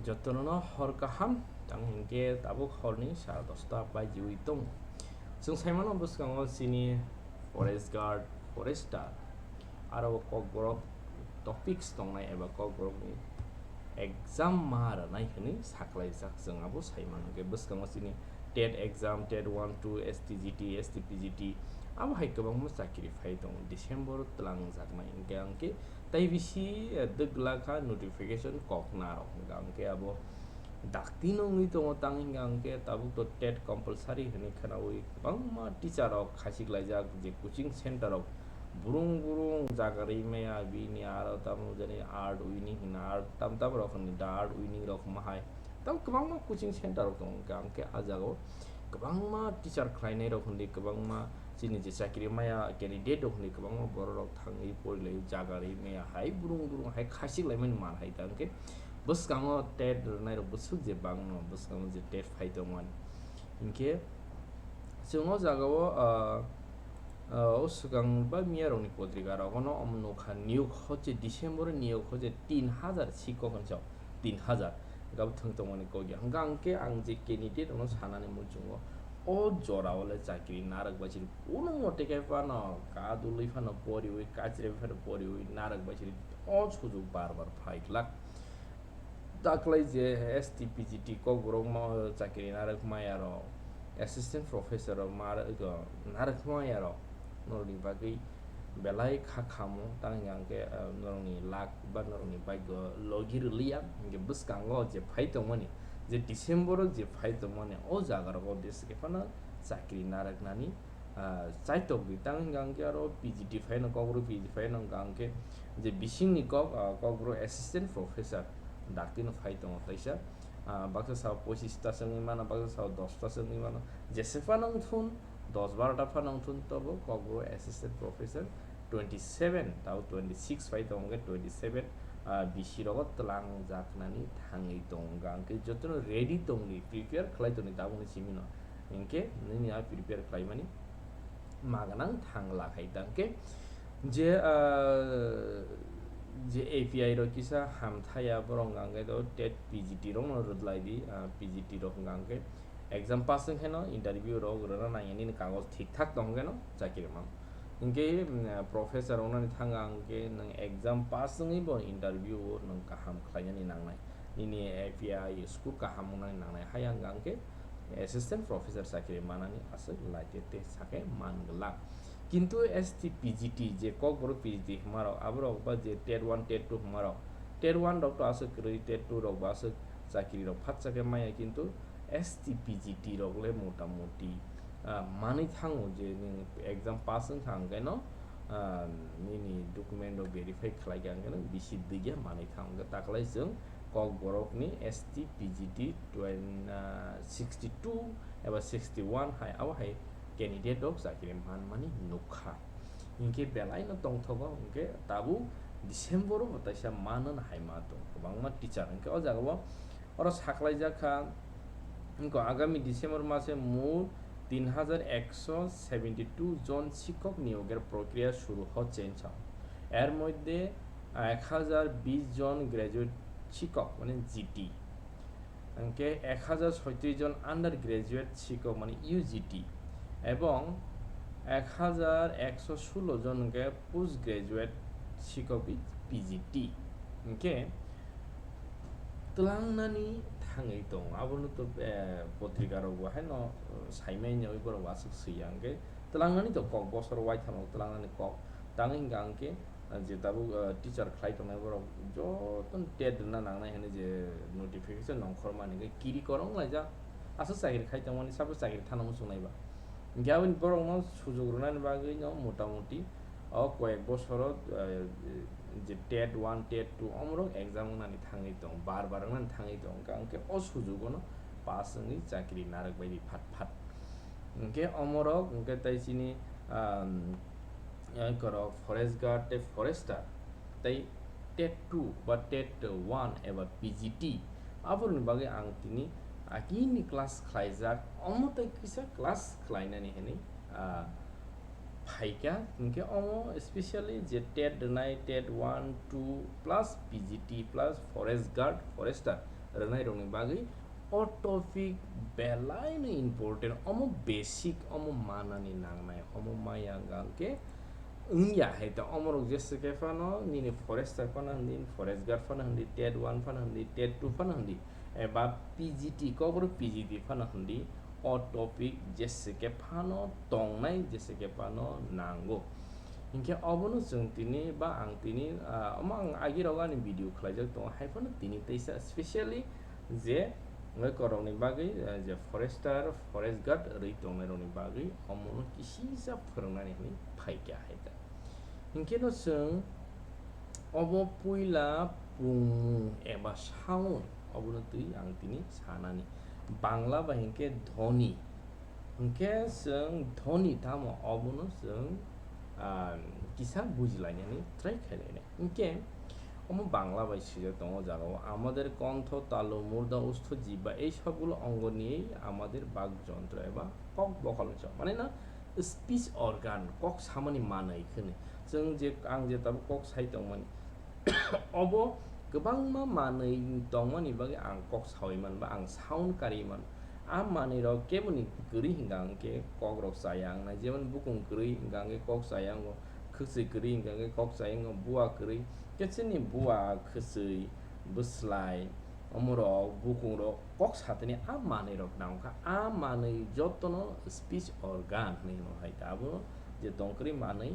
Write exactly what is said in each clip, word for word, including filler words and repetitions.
Jotono hor kaham, tang hinkhe tabuk horni sara dosta bajiwi tongo. Chwng saimano bwskango chini forest guard, forester, aro kokborok topics tongnai eba kokborokni exam ma rwnai hwnwi saklaijak. Chwng abo saimano, hwnkhe bwskango chini TET exam, TET one two, STGT, STPGT, abo hai kwbangma chakri phai tongo December twlangjaknai. Hwnkhe ang khe tai bisi, eh, dwgla kha notification kok narok, hwnkhe ang khe abo dakti no wngwi tongo. Tang hwnkhe ang khe tabuk to TET compulsory hwnwi khwnawi kwbangma teacher rok khachik laijak je coaching center rok burung burung jaga rwi maya bini aro tamo jani art winning hwnna art tam tam rok hwnwi da art winning rok ma hai. Tamo kwbangma coaching center rok tongo, hwnkhe ang khe ah jagao kwbangma teacher khlainai rok hwnwi kwbangma chini je chakri maya candidate rok hwnwi kwbangma borok rok thangwi porilaio jaga rwi maya hai burung burung hai khachik laimani man hai ta hwnkhe bwskango TET rwnai rok bwswk je bangno bwskango je TET phai tongmani hwnkhe chwng o jagao, ah, ah, o swkang ba miya rokni potrika rogono omo nukha niyok hoche December niyok hoche tin hajar sikok hwnsa tin hajar gabo thwng tongmani kok ya. Hwnkhe ang khe ang je candidate rokno sanani muchungo o jorao le chakri narwk bai siri kunu mote khe phano kadulwi phano poriwi kachirwi phano poriwi narwk bai siri o sujuk bar bar phai glak. Taklai je STPGT kokborok ma chakri narwk maya rok, assistant professor rok ma rwk narwk maya rok norokni bagwi belai kha khamo, tang hwnkhe ang khe, ah, norokni luck ba norokni bhagyo logi rwliya, hwnkhe bwskango je phai tongmani, je December o je phai tongmani, o jaga rogo besi khe phano chakri narwknani, ah, chaitok di. Tang hwnkhe ang khe aro PGT phaino, kokborok PGT phaino hwnkha ang khe je bisingni kok, ah, kokborok assistant professor daktino phai tongo kaisa, ah, baksa sao pochista se wngwi mano, baksa sao dosta se wngwi mano, jese phano wngthun, dos barota phano wngthun, tobo kokborok assistant professor twenty seven tao twenty six phai tongo, hwnkhe twenty seven, ah, bisi rogo twlang jaknani thangwi tongo, hwnkha ang khe jotono ready tongdi, prepare khlai tongdi tabukni simino, hwnkhe nini a prepare khlaimani ma gwnang thang lakhai tang khe je, ah, je API rok kisa hamthaya borok hwnkha ang khe to TET PGT rokno rwdlai di, ah, PGT rok hwnkha ang khe exam pass wngkhe no interview rok rwna nangya nini kagoj thik thak tong khe no chakiri man. Hwnkhe, mm, professor wngnani thang ang khe nwng exam pass wngwi bo interview o nwng kaham khlainani nangnai. Nini API score kaham wngnani nangnai. Hai ang khe assistant professor chakiri manani aswk laite te sakhe man glak. Kintu STPGT je kokborok PGT hwnmarok, aborok ba je TET one, TET two hwnmarok, TET one rok to aswk kwrwi, TET two rok bo aswk chakiri rok phatsa khe maya, kintu STPGT rok le mota moti, ah, manwi thango je nwng exam pass wngkha hwnkhe no, ah, nini document rok verify khlai kha hwnkhe no bisi dwikya manwi thango. Hwnkhe taklai chwng kokborokni STPGT twen-, ah, sixty two eba sixty one hai abo hai candidate rok chakiri manmani nukha. Hinkhe belai no tongthogo, hinkhe tabuk December o bo taisa manwi hai ma tong kwbangma teacher, hinkhe o jaga o oro saklaijak kha, hinkhe agami December mase mul tin hajar ekso seventy two jon sikok niyogor prokriya suru ho chensa, er moddhe ek hajar bis jon graduate sikok mane GT, hwnkhe ek hajar soitris jon undergraduate sikok mane UGT, ebong ek hajar ekso sulo jon hwnkhe post graduate sikok PGT. Hwnkhe twlangnani thangwi tongo, abono to, eh, potrika rok bo haino, eh, saimanya oi borok bo aswk swiya, hwnkhe twlangnani to kok bosor waitham rok twlangnani kok tangwi hwnkha hwnkhe, ah, je tabuk, ah, teacher khlai tongnai borok jotono TET rwna nangnai hwnwi je notification nongkhormani hwnkhe kiri korong laijak, aswk chakiri khai tongmani, sabo chakiri thana muchungnai ba. Hwnkhe aboni borokno sujuk rwnani bagwino motamoti o koyek bosoro, ah, je TET one, TET two omorok exam wngnani thangwi tongo, bar bar wngnani thangwi tongo, hwnkhe o sujugono pass wngwi chakiri narwk bai di phat phat. Hwnkhe omorok hwnkhe tai chini, ah, Ang korok forest guard tei forester tei TET two ba TET one eba PGT, aborokni bagwi ang tini agini class khlaijak, omo tei kisa class khlainani hwnwi, ah, phaikha. Hinkhe omo specially je TET rwnai, TET one, two plus PGT plus forest guard, forester, rwnairokni bagwi o topic belaino important, omo basic, omo manani nangnai, omo maya hwnkhe wngya hai ta, omorok jese khe phano nini forester phano hwndi, forest guard phano hwndi, tet one phano hwndi, tet two phano hwndi, eba P G T, kokborok P G T phano hwndi, o topic jese khe phano tongnai, jese khe phano nango. Hinkhe obono chwng tini ba ang tini, ah, omo ang agirogo ani video khlaijak tongo, hai phano tini teisa specially je korokni bagwi, ah, je forester, forest guard rwi tongnairokni bagwi omono kisisa phwrwngnani hinwi phaikha hai ta. Hinkhe no chwng obo puila pungmung eba sound, obono twi ang tini sanani. Bangla bai hinkhe dhoni. Hinkhe chwng dhoni tamo, obono chwng, ah, kisa bujilainani try khailainai. Hinkhe omo Bangla bai swijak tongo o jagao, "আমাদের কণ্ঠ, তালু, মূর্ধন্য, ঊর্ধ্ব, জিহ্বা, এই সবগুলো অঙ্গ নিয়েই আমাদের বাকযন্ত্র eba kok bokol hwnwi sao." Mane no speech organ, kok samani manwi khwni. Chwng je, ang je tabuk kok sai tongmani, obo kwbangma manwi tongmani bagwi ang kok saui man ba ang sound karwi man. A manwirok keboni kwrwi hwnkha hwnkhe kokrok chaya wngnai, jemon bukung kwrwi hwnkha hwnkhe kok chaya wngo, khwchwi kwrwi hwnkha hwnkhe kok chaya wngo, bua kwrwi khe chini bua, khwchwi, bwslai, omorok, bukungrok kok satini a manwirok nangkha. A manwi jotono speech organ hinwi hino hai ta, abo je tongkwrwi manwi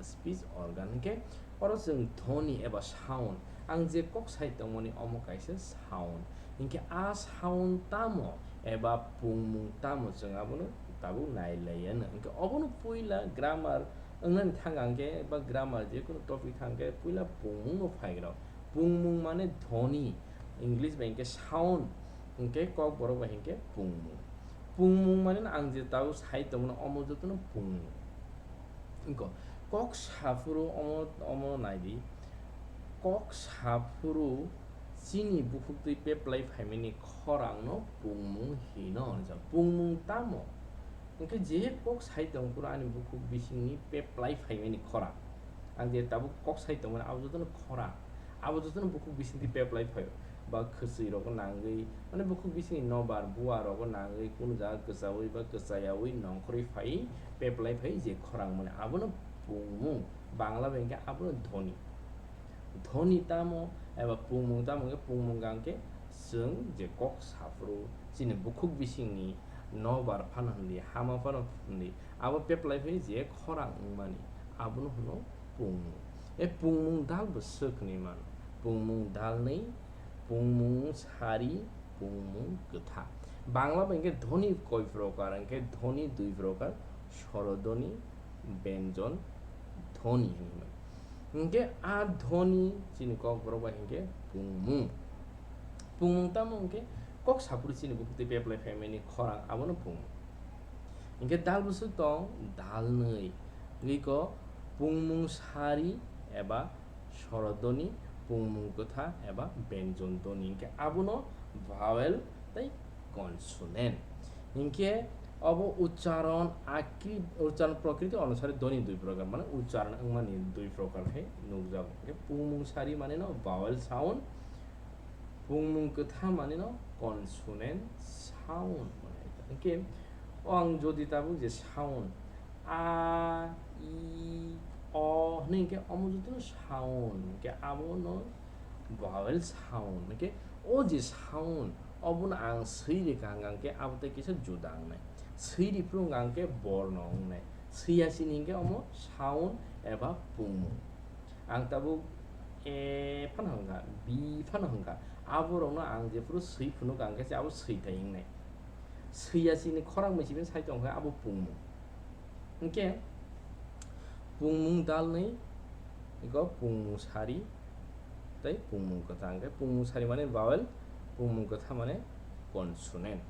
speech organ hinkhe oro chwng dhoni eba sound, ang je kok sai tongmani omo kaisa sound, hinkhe a sound tamo eba pungmung tamo chwng abono tabuk nailaiyano. Hinkhe obono puila grammar wngnani thangkha hinkhe ba grammar jekunu topic thangkhe puila pungmungno phaigrok. Pungmung mane dhoni, English bai hinkhe sound, hinkhe kokborok bai hinkhe pungmung. Pungmung mane no ang je tabuk sai tongmani omo jotono pungmung. Wngkha, kok saphuru omo, omo naidi, kok saphuru chini bukhuktwi peplai phaimani khorangno pungmung hino hwnjak. Pungmung tamo? Hinkhe je kok sai tongphuru ani bukhuk bisingni peplai phaimani khorang. Ang je tabuk kok sai tongmani abo jotono khorang. Abo jotono bukhuk bisingtwi peplai phaio. Ba khwchwi rogo nangwi, mane bukhuk bisingni nobar bua rogo nangwi kunu jaga kwchaui ba kwchayaui nongkhorwi phai, peplai phai je khorang mani abono pungmung, Bangla bai hinkhe abono dhoni. Dhoni tamo eba pungmung tamo hinkhe pungmung hwnkhe chwng je kok saphuru chini bukhuk bisingni nobar phano hwndi, hama phano hwndi, abo peplai phai je khorang wngmani abono hwno pungmung. E pungmung dal bo swk hinwi mano. Pungmung dalnwi, pungmung sari, pungmung kwtha. Bangla bai hinkhe dhoni koi prokar, hinkhe dhoni dui prokar, swarodhoni, benjon dhoni hinwi mano. Hinkhe a dhoni chini kokborok bai hinkhe pungmung. Pungmung tamo hinkhe kok saphuru chini bukhuk twi peplai phaimani khorang abono pungmung. Hinkhe dal bwswk tong dalnwi. Wngwi ko pungmung sari eba swarodhoni, pungmung kwtha eba benjon dhoni. Hinkhe abono vowel tei consonant. Hinkhe obo uchcharon akri-, uchcharon prokriti onusare dhoni dui prokar, mane uchcharon wngmani dui prokar khe nukjago. Hinkhe pungmung sari mane no vowel sound, pungmung kwtha mane no consonant sound mane. Hinkhe o ang jodi tabuk je sound a, i, o hwnwi hinkhe omo jotono sound, hinkhe abono vowel sound. Hinkhe o je sound, obono ang swi rikha hwnkha hinkhe abo tei kisa juda wngnai. Swi riphuru hwnkha hinkhe borno wngnai. Swi ya sini hinkhe omo sound eba pungmung. Ang tabuk a phano hwnkha, b phano hwnkha. Aborokno ang jephuru swi phunukha hinkhe se abo swi thai wngnai. Swi ya sini khorang bai sibini sai tongkha abo pungmung. Hinkhe pungmung dalnwi, iko pungmung sari tei pungmung kwtha. Hinkhe pungmung sari mane vowel, pungmung kwtha mane consonant.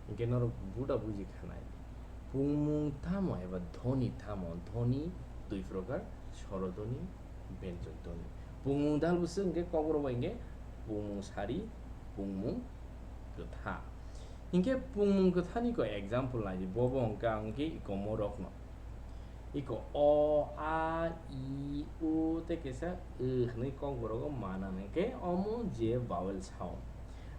Hinkhe norok buda buji khanai. Pungmung tamo eba dhoni tamo? Dhoni dui prokar, swarodhoni, benjon dhoni. Pungmung dal bwswk hinkhe kokborok bai hinkhe pungmung sari, pungmung kwtha. Hinkhe pungmung kwthani ko example naidi, bobo hwnkha hinkhe iko morokno. Iko o, a, i, u tei kaisa w hwnwi kokborogo mana hinkhe omo je vowel sound.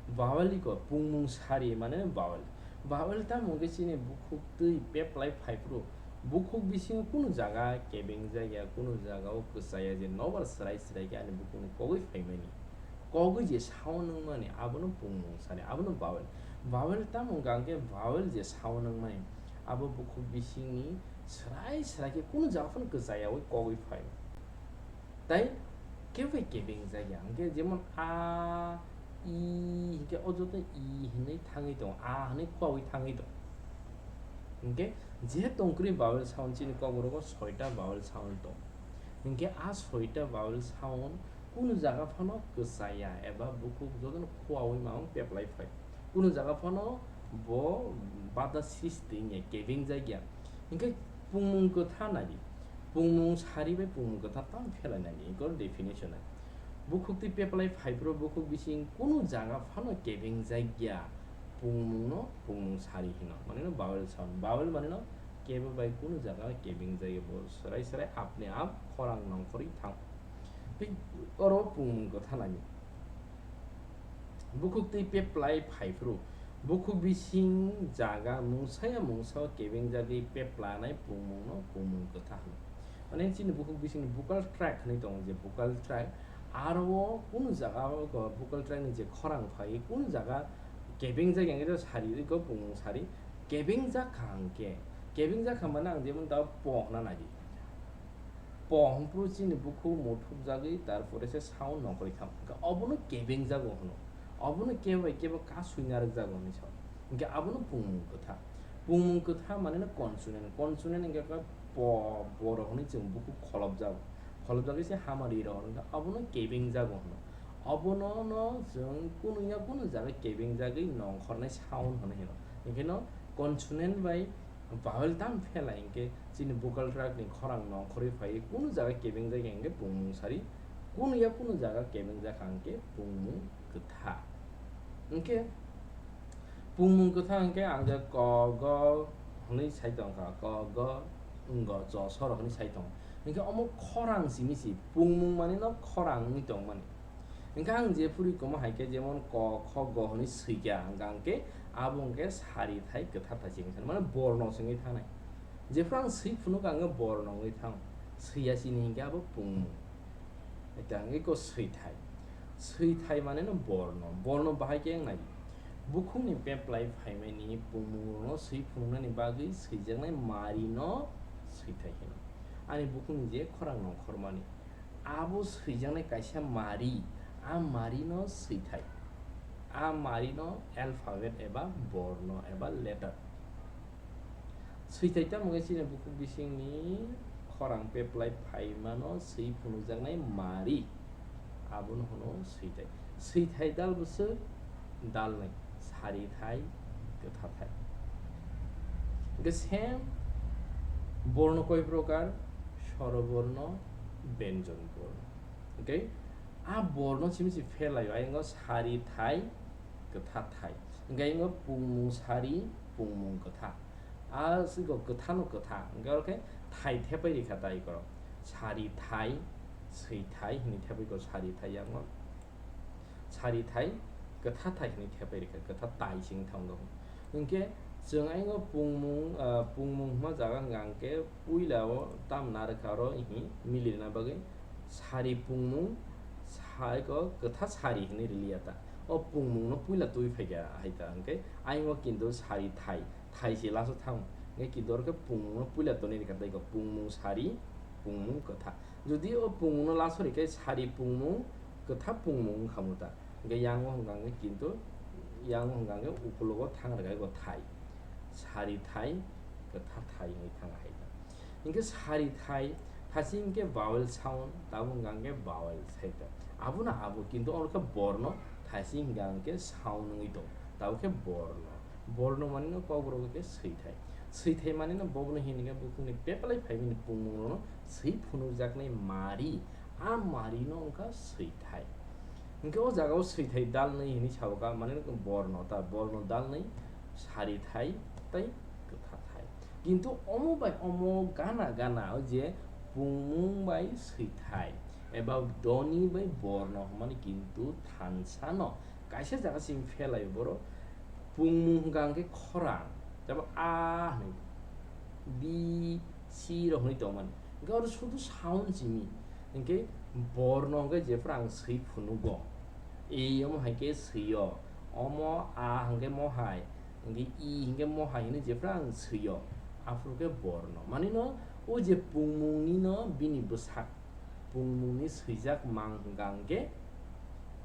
Vowel iko pungmung sari mane vowel. Vowel tamo hwnkhe chini bukhuk twi peplai phaiphuru bukhuk bisingo kunu jaga kebeng jagya, kunu jaga o kwchaya je nobar srai srai khe ani bukhukni kogwi phaimani. Kogwi je sound wngmani abono pungmung sari, abono vowel. Vowel tamo hwnkha hwnkhe vowel je sound wngmani abo bukhuk bisingni srai srai khe kunu jaga phano kwchayawi kogwi phai. Tai kebo kebeng jagya, hwnkhe jemon a, i, hwnkhe o joto i hinwi thangwi tongo, a hinwi kuawi thangwi tongo. Hwnkhe je tongkwrwi vowel sound chini kokborok o soita vowel sound tongo. Hwnkhe a soita vowel sound kunu jaga phano kwchaya eba bukhuk jotono kuawi mano peplai phai. Kunu jaga phano bo bada sristi wngya, kebeng jagya. Hwnkhe pungmung kwtha nadi. Pungmung sari bai pungmung kwtha tamo phelai nadi, iko definition nadi. Bukhuk twi peplai phaiphuru bukhuk bising kunu jaga phano kebeng jagya pungmungno pungmung sari hino. Manino vowel sound. Vowel manino kebo bai kunu jaga kebeng jagya bo srai srai apni ap khorang nongkhorwi thango. Tei oro pungmung kwtha nadi. Bukhuk twi peplai phaiphuru bukhuk bising jaga mungsaya mungsa o kebeng jagwi peplanai pungmungno pungmung kwtha hino. Mane chini bukhuk bisingni vocal tract hinwi tongo je vocal tract, aro o kunu jaga o vocal tract ni je khorang phai kunu jaga kebeng jagwi hwnkhe sari rwkhe pungmung sari kebeng jakha hwnkhe kebeng jakha mane ang jemon da po hwnna nai di. Po hwnphru chini bukhuk muthubjagwi, tarpore se sound nongkhorwi thang. Hwnkhe obono kebeng jago hwno. Obono kebo bai kebo kasui narwk jago hwnwi sao. Hwnkhe abono pungmung kwtha. Pungmung kwtha maneno consonant. Consonant hwnkhe khe po, borok hwnwi chwng bukhuk kholopjago. Kholopjagwi se hamari rok hwnkhe abono kebeng jago hwno. Obono no chwng kunu ya kunu jaga kebeng jagwi nongkhornai sound hwnwi hino. Hwnkhe no consonant bai vowel tam phelai hwnkhe chini vocal tract ni khorang nongkhorwi phaiwi kunu jaga kebeng jagwi hwnkhe pungmung sari, kunu ya kunu jaga kebeng jakha hwnkhe pungmung kwtha. Hwnkhe pungmung kwtha hwnkhe ang je ko, go hwnwi sai tongkha, ko, go, ngo, cho, so rok hwnwi sai tongo. Hwnkhe omo khorang simi si pungmung manino khorang wngwi tongmani. Hwnkhe ang je phuri komo hai khe jemon ko, kho, go hwnwi swi kha, hwnkhe ang khe abo hwnkhe sari thai kwtha thai se wngkha, mane borno se wngwi thangnai. Jephru ang swi phunuk ang khe borno wngwi thang, swi ya sini hwnkhe abo pungmung. Eta hwnkhe ko swi thai. Swi thai mane no borno, borno bahai khe wngnai. Bukhukni peplai phaimani pungmungrokno swi phunuknani bagwi swijaknai marino swi thai hino. Ani bukhukni je khorang nongkhormani. Abo swijaknai kaisa mari, a marino swithai. A marino alphabet eba borno eba letter. Swithai tamo khe chini bukhuk bisingni khorang peplai phaimano swi phunukjaknai mari. Abono hwno swithai. Swithai dal bwswk dalnwi, sari thai, kwtha thai. Hwnkhe same borno koi prokar, soroborno, benjon borno. Hwnkhe a borno simi se phelaio, ayang o sari thai, kwtha thai. Hwnkhe ayang o pungmung sari, pungmung kwtha. A siko kwthano kwtha, hwnkhe oro khe thai thepai rikha tai koro. Sari thai, swi thai hinwi thepai koro sari thai yango. Sari thai, kwtha thai hinwi thepai rikha, kwtha tai sing thang do. Hwnkhe chwng ayang o pungmung, ah, pungmung hwnma jaga hwnkha hwnkhe puila o tam narwkha oro ihi milirina bagwi sari pungmung, sai ko kwtha sari hinwi riliya ta. O pungmungno puila twi phaikha hai ta hwnkhe ayang o kintu sari thai, thai se last o thang. Hwnkhe kintu oro khe pungmungno puila tonwi rikha tei ko pungmung sari, pungmung kwtha. Jodi o pungmungno last o rikhe sari pungmung, kwtha pungmung wngkha mu ta. Hwnkhe yango hwnkha hwnkhe kintu yango hwnkha hwnkhe ukulogo thang rwkha ko thai. Sari thai, kwtha thai wngwi thang hai ta. Hwnkhe sari thai, thasi hwnkhe vowel sound, tabuk hwnkha hwnkhe vowel sai ta. Abono abo kintu oro khe borno, thasi hwnkha hwnkhe sound wngwi tong, tabuk khe borno. Borno manino kokborok khe swithai. Swithai manino bobono hinkhe bukhukni peplai phaimani pungmungrokno swi phunukjaknai mari, a marino wngkha swithai. Hwnkhe o jaga o swithai dalnwi hinwi sabo kha, mane borno ta, borno dalnwi sari thai tei kwtha thai. Kintu omo bai omo gana gana o je pungmung bai swithai eba dhoni bai borno hwnmani kintu thansano Kaisa jaga simi phelai borok pungmung hwnkha hwnkhe khorang, tei bo a hwnwi, b, c rok hwnwi tongmani. Hwnkhe oro sudu sound simi, hwnkhe borno hwnkhe jephru ang swi phunugo, e omo hai khe swi-o, omo a hwnkhe mohai, hwnkhe i hwnkhe mohai hwnwi jephru ang swi-o, aphuru khe borno. Manino o je pungmungni no bini bwsak, pungmungni swijak mang hwnkha hwnkhe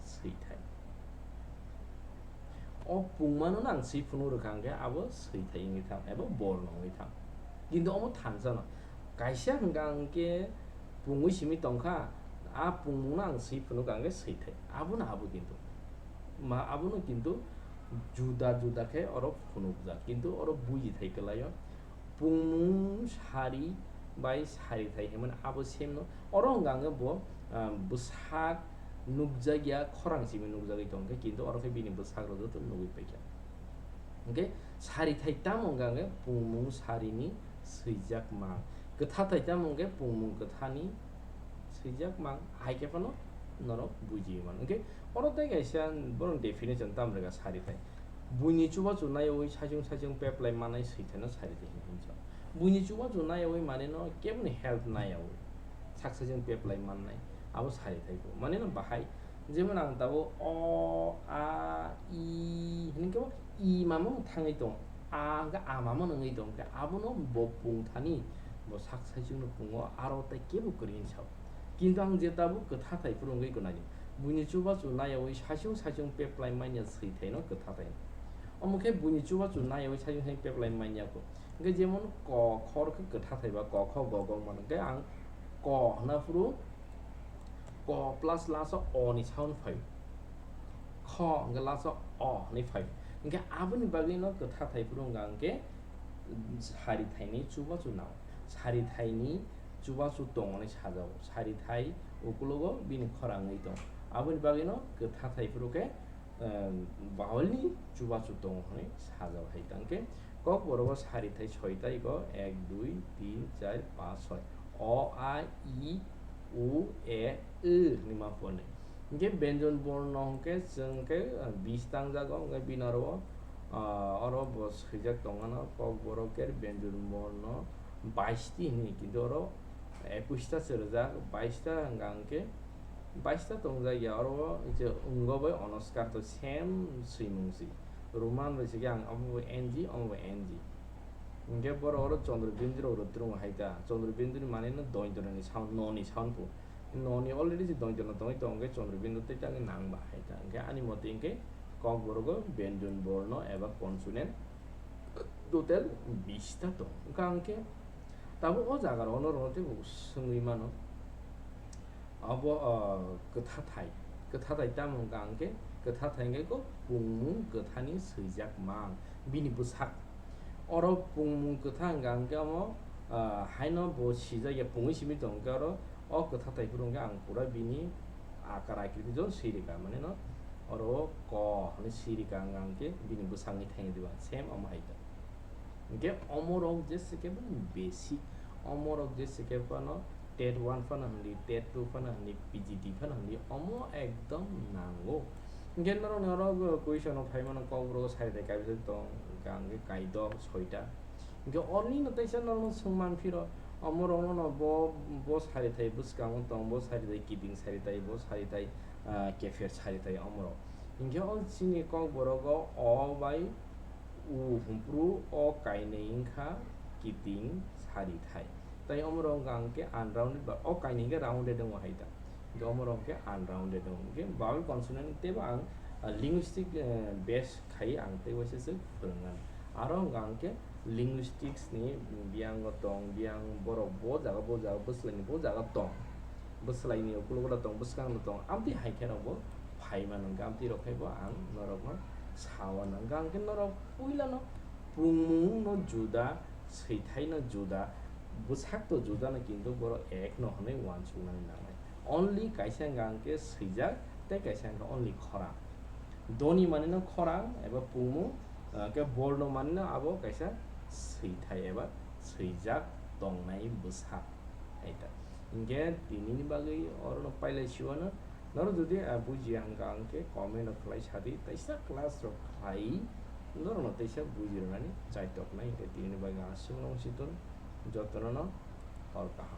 swithai. O pungmano no ang swi phunuk rwkha hwnkhe abo swithai wngwi thang eba borno wngwi thang. Kintu omo thansa no. Kaisa hwnkha hwnkhe pungwi simi tongkha, a pungmungno ang swi phunuk hwnkhe swithai. Abono abo kintu. Ma-, abono kintu juda juda khe oro phunukjak. Kintu oro bujithai kwlaio. Pungmung sari bai sarithai hinmani abo same no. Oro hwnkha hwnkhe bo, ah, bwsak nukjakya khorang simi nukjagwi tongkha, kintu oro khe bini bwsak rok joto nugwi paikha. Hwnkhe sarithai tamo hwnkha hwnkhe pungmung sarini swijak mang, kwthathai tamo hwnkhe pungmung kwthani swijak mang, hai khe phano norok bujiwi mano. Hwnkhe oro tei kaisa borok definition tamo rwkha sarithai. Buini chubachu naiwi saichung saichung peplai manai swithaino sarithai hinwi hwnjak. Buini chubachu naiwi manino keboni help naiyawi sak saichung peplai mannai, abo sarithai bo. Manino bahai, jemon ang tabuk o, a, i hwnwi khe bo i mamano thangwi tong, a hwnkhe a mamano wngwi tong, hwnkhe abono bo pungthani, bo sak saichungno pungo, aro tei kebo kwrwi hwnwi sao. Kintu ang je tabuk kwthathai phuru wngwi gwnani. Buini chubachu naiyawi saichung saichung peplai manya swithaino kwthathai. Omo khe buini chubachu naiyawi saichung saichung peplai manya kho. Hwnkhe jemon ko, kho rok khe kwthathai ba ko, kho, go, go mano. Hwnkhe ang ko hwna phuru ko plus last o o ni sound phai. Kho hwnkhe last o o hwnwi phai. Hwnkhe aboni bagwi no kwthathai phuru wngkha hwnkhe sarithaini chubachu nao. Sarithaini chubachu tongmani sajao. Sarithai ukulogo bini khorang wngwi tong. Aboni bagwino kwthathai phuru khe, em, vowel ni chubachu tongo hwnwi sajao hai tangkhe. Kokborok o sarithai soita iko ek, dui, tin, char, panch, soi. O, a, i, u, e, w hwnwi ma phone. Hwnkhe benjon borno hwnkhe chwng khe, ah, bis tangjago, hwnkhe bini oro, ah, oro bo swijak tongmano, kokborok khe benjon borno bais ti hwnwi, kintu oro ekush ta se rwjak, bais ta hwnkha hwnkhe bais ta tongjak ya, oro je wngbo bai onoskar to same swimung si. Roman bai se khe ang omo bai N G, omo bai N G. Hwnkhe borok oro Chandra Bindu rok rwtrwngo hai ta. Chandra Bindu ni manwi no dointra ni sound, no ni sound po. No ni already je dointra no tongwi tong khe Chandra Bindu tei tangwi nang ba hai ta. Hwnkhe ani mote hwnkhe kokborok o benjon borno eba consonant total bis ta tong. Hwnkha hwnkhe tabuk o jaga rok no rwno teibo swngwi mano. Abo, ah, kwthathai. Kwthathai tamo hwnkha hwnkhe, kwthathai hwnkhe kok pungmung kwthani swijak mang. Bini bwsak. Oro pungmung kwtha hwnkha hwnkhe omo, ah, haino bo sijak ya pungwi simi tong hwnkhe oro o kwthathai phuru hwnkhe ang pura bini akar akriti joto swi rwkha. Mane no oro ko hwnwi swi rwkha hwnkha hwnkhe bini bwsakni thangwi diba. Same omo hai ta. Hwnkhe omorok jese khe basic, omorok jese khe phano tet one phano hwnli, tet two phano hwnli, P G D phano hwnli, omo ekdom nango. Hwnkhe norokni oro question o phai mano, kokborok o side kaisa tong, hwnkhe ang khe kaidok soita. Hwnkhe oroni no teisa norokno swng man phiro, omorokno no bo, bo side thai bwskango tong, bo side thai kiting side thai, bo side thai, ah, kepher side thai omorok. Hwnkhe o chini kokborok o, o bai u hwnphru o kainwi wngkha kiting sarithai. Tai omorok wngkha hwnkhe unrounded ba o kainwi hwnkhe rounded wngo hai ta. Hwnkhe omorok hwnkhe unrounded wngo. Hwnkhe vowel consonant teibo ang, ah, linguistic, eh, base khai ang tei waisa se phwrwngna. Aro wngkha hwnkhe linguistics ni biyango tong, biyang borok bo jaga, bo jaga, bwswlaini bo jaga tong. Bwswlaini ukulogo tong, bwskango tong, amtwi hai khe rokbo phai mano, hwnkhe amtwi rok phaibo ang norokno sao nang. Hwnkhe norok puilano pungmung no juda, swithai no juda, bwsak to juda no, kintu borok ek no hwnwi uansuknani nangnai. Only kaisa hwnkha hwnkhe swijak, tei kaisa hwnkha only khorang. Dhoni manwi no khorang eba pungmung, ah, khe borno manwi no abo kaisa swithai eba swijak tongnai bwsak. Hai ta. Hwnkhe tinini bagwi orono pailai siwano Norok jodi, ah, bujiya hwnkha hwnkhe comment rok khlai sadi, teisa class rok khlai norokno teisa bujirwnani chaitoknai. Hinkhe tinini bagwi ang aswk nung situng jotono no hor kaham.